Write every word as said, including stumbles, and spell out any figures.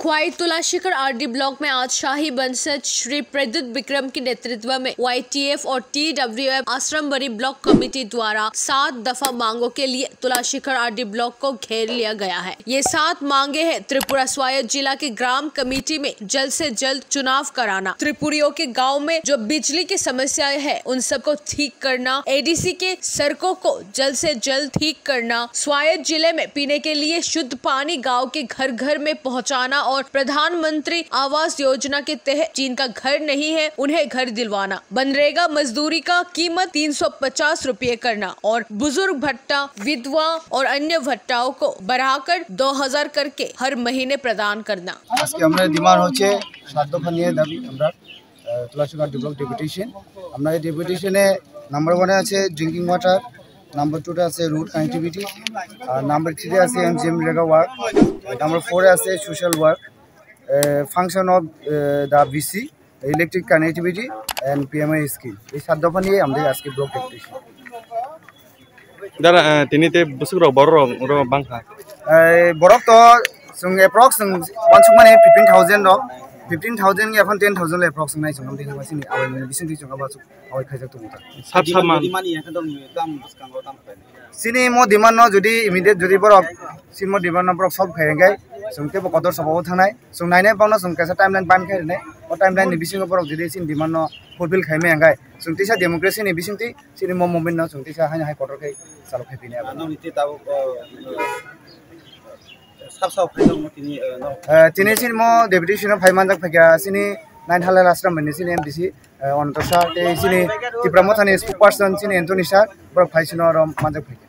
ख्वाई तुलाशिखर RD block में आज शाही वंशज श्री प्रद्युत विक्रम के नेतृत्व में वाईटीएफ और टीडब्ल्यूएफ आश्रम बरी ब्लॉक कमेटी द्वारा सात दफा मांगों के लिए तुलाशिखर आरडी ब्लॉक को घेर लिया गया है। ये सात मांगे हैं: त्रिपुरा स्वायत्त जिला के ग्राम कमेटी में जल्द से जल्द चुनाव कराना, त्रिपुरियों के गांव में जो बिजली की समस्याएं हैं उन सबको ठीक करना, एडीसी के सड़कों को जल्द से जल्द ठीक करना, स्वायत्त जिले में पीने के लिए शुद्ध पानी गांव के घर घर में पहुंचाना और प्रधानमंत्री आवास योजना के तहत जिनका घर नहीं है उन्हें घर दिलवाना, मनरेगा मजदूरी का कीमत तीन सौ पचास रुपये करना और बुजुर्ग भत्ता, विधवा और अन्य भत्ताओं को बढ़ाकर दो हज़ार करके हर महीने प्रदान करना। আজকে আমরা ডিমান্ড হচ্ছে সাত দফা নিয়ে দাবি আমরা, আহ, তুলাসীগঞ্জ ব্লক ডেপুটেশন। আমরা এই ডেপুটেশনে নাম্বার ওয়ানে আছে ড্রিঙ্কিং ওয়াটার, নাম্বার টুতে আছে রোড কানেক্টিভিটি, আর নাম্বার থ্রিতে আছে এমজিএম রেগা ওয়ার্ক, নাম্বার ফোরে আছে social work, function of the VC, electric connectivity and PMI scheme. এই সাত দফা নিয়ে আমাদের আজকে block deputation. Dara, eh, tini tei bwswk rok borok rok oro bangkha. Eh, borok to chwng approx chwng uansukmani fifteen thousand rok, fifteen thousand ni ephon ten thousand le approx wngnai chwng, amtwi thangma chini abai mani bisingtwi chwng abo abai khaijak tongo ta. Sab sab man. Chini mo demand no jodi immediate jodi borok chini mo demand no borok solve khai hwnkhe chwng teibo kotor sabao thangnai. Chwng nainai bangno chwng kaisa timeline ban khai rwnai. O timeline ni bisingo borok jodi chini demand no fulfill khai maya hwnkhe chwng tisa democracy ni bisingtwi chini mo movement no chwng tisa haino hai kotor khai chalok khai pini abo. Nokni tei tabuk, o, sab sab khai nokno tini, o, nok. Eh, tini chini mo deputation o phai manjak phaikha chini nine halal ashram ni chini M D C, eh, Ananta sir tei chini Tipra Mothani spokesperson chini Anthony sir borok phai chini oro manjak phaikha.